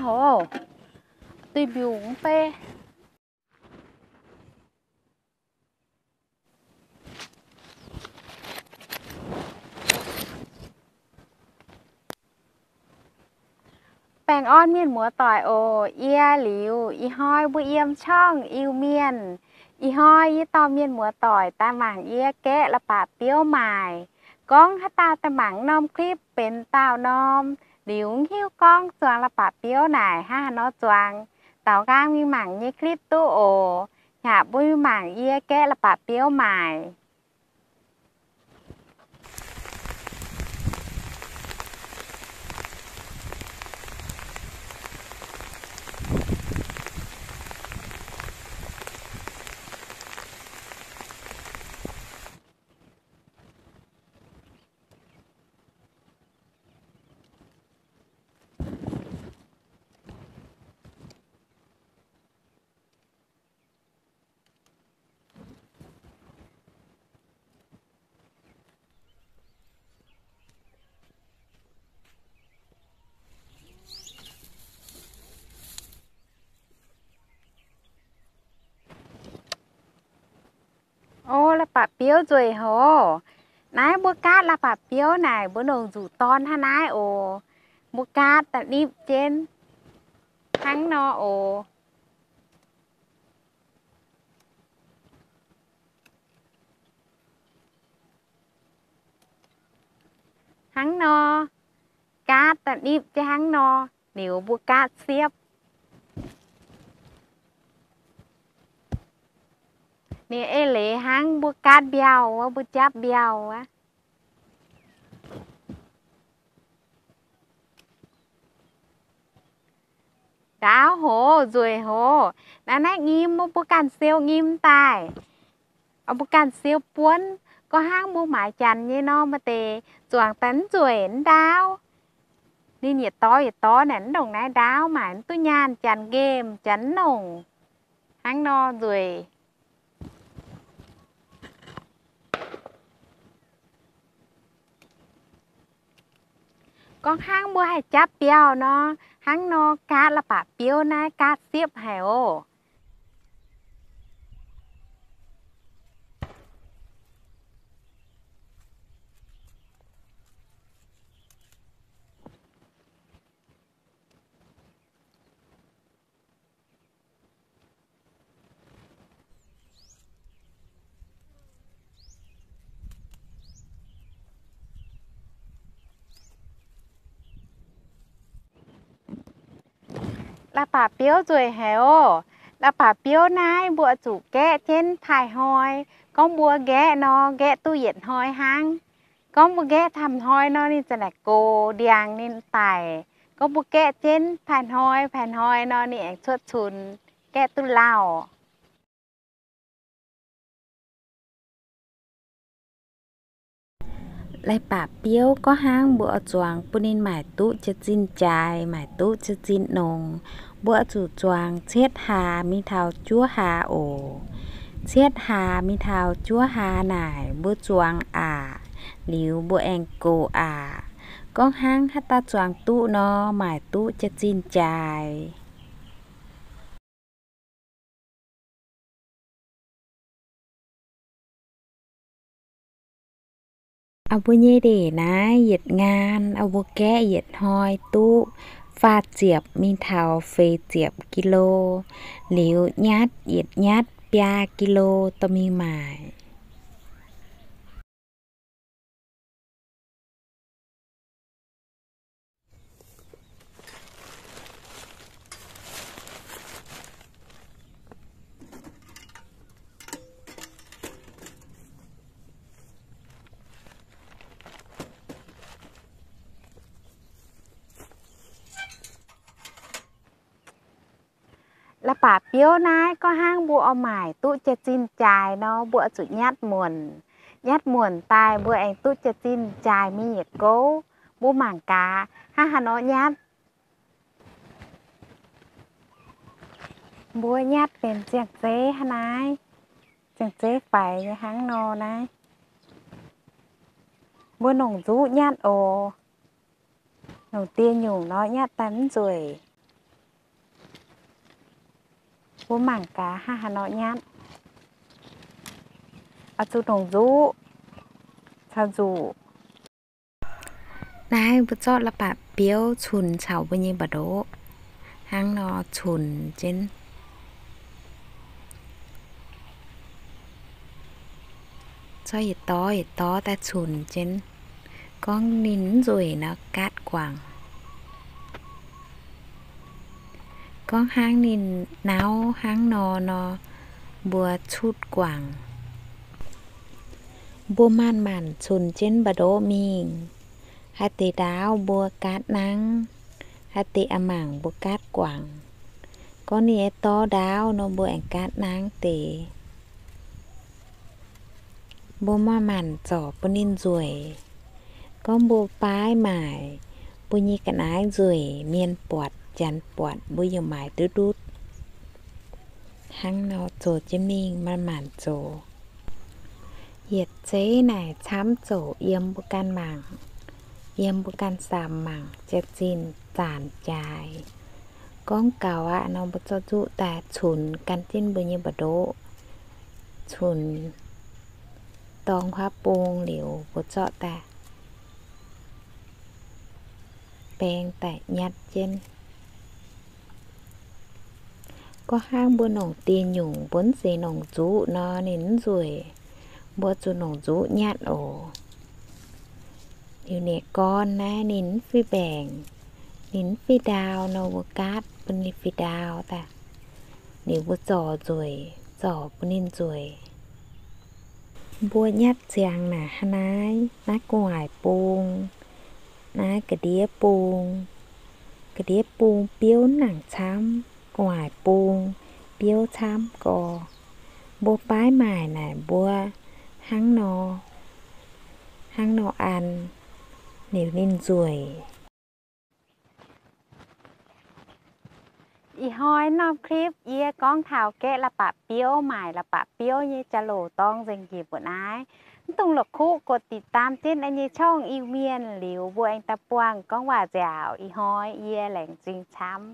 Hov, duih mbiungc mv bei. Baengh orn mienh muoz-doic oc. Yie Liuz, ih hnoi mbuo yiem ช่อง Iu-Mienh. Ih hnoi yie dorh mienh muoz-doic daaih mangc yie gaeqv la'bapc biouv maaic. Gorngv haaix dauh daaih mangc norm clip benx dauh norm, liuz mv hiuv gorngv zuangx la'bapc biouv naaic hnangv haaix nor zuangx, daaux nqaang mingh mangc nyei clip duqv oc. Hnyav mbuo mingh mangc yie gaeqv la'bapc biouv maaic. O, la'bapc biouv nzueic hov. Naaiv mbuo gaatv la'bapc biouv naaic mbuo nongc nzuqc dorn hnangv naaiv oc. Mbuo gaatv da'nipv jienv hnangv nor oc. Hnangv nor, gaatv da'nipv jienv hnangv nor, liuz mbuo gaatv siepv. Ninh ei leiz hnangv mbuo gaatv mbiauh wuov, mbuo japv mbiauh wuov. Ndaauv hov, nzueic hov. Naaiv, naaiv nyim, mbuo ganh siou nyim daaih. Mbuo ganh siou buonv. Gorngv hnangv mbuo maaiz janx nyei nor, maaih deix zuangx daaih mv nzueic, mv ndaauv. Ninh yietc dorv yietc dorv naaic mv ndongc naaiv ndaauv, maaic mv duqv nyaanh, janx nqemh, janx mv nongc. Hnangv nor nzueic. Gorngv hnangv mbuo haih japv mbiauh nor, hnangv nor gaatv la'bapc biouv naaiv gaatv siepv haic oc. La'bapc biouv nzueic haic oc. La'bapc biouv naaiv mbuo oix zuqc gaeqv jienv taaih hnoi. Gorngv mbuo nqaeqv nor, nqaeqv duqv yietc hnoi hnangv. Gorngv mbuo nqaeqv taux hnoi nor, ninh ziouc naaic gox ndiangx ninh daic. Gorngv mbuo gaeqv jienv taaih hnoi, taaih hnoi nor, ninh aengx cuotv cunx, gaeqv duqv lauh. La'bapc biouv gorngv hnangv mbuo oix zuangx bun ninh maaic duqv jaax-zinh jaaix, maaic duqv jaax-zinh nongx, mbuo oix zuqc zuangx cietv hlaax mingh taux juov hlaax oc. Cietv hlaax mingh taux juov hlaax naaic mbuo zuangx aqc, liuz mbuo aengx gox aqc. Gorngv hnangv haaix dauh zuangx duqv nor, maaic duqv jaax-zinh jaaix. Mbuo nyei ndeic naaiv yietc nqaang mbuo gaeqv yietc hnoi duqv faah ziepc mingh taux feix ziepc kilo, liuz nyatv yietc nyatv biaa kilo dorh mingh maaic. La'bapc biouv naaiv gorngv hnangv mbuo oix maaic duqv jaax-zinh jaaix nor, mbuo oix zuqc nyatv muonc. Nyatv muonc daaih mbuo aengx duqv jaax-zinh jaaix mingh yietc gouv. Mbuo mangc gaax hnangv haaix nor nyatv. Mbuo nyatv benx ziangh zeiv hnangv naaiv, ziangh zeiv faix nyei hnangv nor naaiv. Mbuo nongc nzuqv nyatv oc. Nongc dieh nyungc nor nyatv daaih mv nzueic. Mbuo mangc gaax hnangv haaix nor nyatv. Oix zuqc nongc nzuqv caux nzuqc. Naaiv mbuo zorqv la'bapc biouv cunx caux mbuo nyei mba'ndoqv hnangv nor cunx jienv. Zorqv yietc dorv yietc dorv daaih cunx jienv. Gorngv ninh mv nzueic nor gaatv guangc. Gorngv hnangv ninh nauv hnangv nor nor, mbuo cutv guangc. Mbuo manc-manc cunx jienv mba'ndoqv mingh. Haaix deix ndaauv mbuo gaatv nangv, haaix deix a'mangc mbuo gaatv guangc. Gorngv ninh nyei dorv ndaauv nor, mbuo aengx gaatv nangv deix. Mbuo manc-manc zorc bun ninh nzueic. Gorngv mbuo baav maaic mbuo nyei ga'naaiv nzueic, mienh buatc, janx buatc, mbuo yaac maaiz duqv ndutv. Hnangv nor zoux jienv mingh, manc-manc zoux. Yietc zeiv naaic camv zoqc yiem mbuo ganh mangc, yiem mbuo ganh samx mangc, jaax-zinh zaanc jaaix. Gorngv gaux aqv nor, mbuo zorqv nzuqv daaih cunx gan jienv mbuo nyei mba'ndoqv, cunx dorng huaav bung liuz, mbuo zorqv daaih baeng daaih nyatv jienv. Gorngv hnangv mbuo nongc dieh nyungc, mbuo mv zeiz nongc nzuqv nor, ninh mv nzueic. Mbuo zuqc nongc nzuqv nyatv oc. Liuz ninh gorn naaiv ninh mv fih mbaengc, ninh mv fih ndaau nor, mbuo gaatv bun ninh fih ndaau daaih. Liuz mbuo zorc nzueic, zorc bun ninh nzueic. Mbuo nyatv ziangx naaic hnangv naaiv, naaiv gu'nguaaic bung, naaiv ga'ndiev bung. Ga'ndiev bung biouv nangc camv, gu'nguaaic bung biouv camv gorx. Mbuo baav maaic naaic mbuo hnangv nor, hnangv nor an, liuz ninh nzueic. Ih hnoi norm clip yie gorngv taux gaeqv la'bapc biouv, maaic la'bapc biouv nyei jauv-louc dorng nzengc njiec mbuo naaiv. Mv dungx la'kuqv กดติดตาม jienv yie nyei ช่อง Iu-Mienh liuz mbuo aengx daaih buangh gorngv waac nziaauc. Ih hnoi yie laengz zingh camv.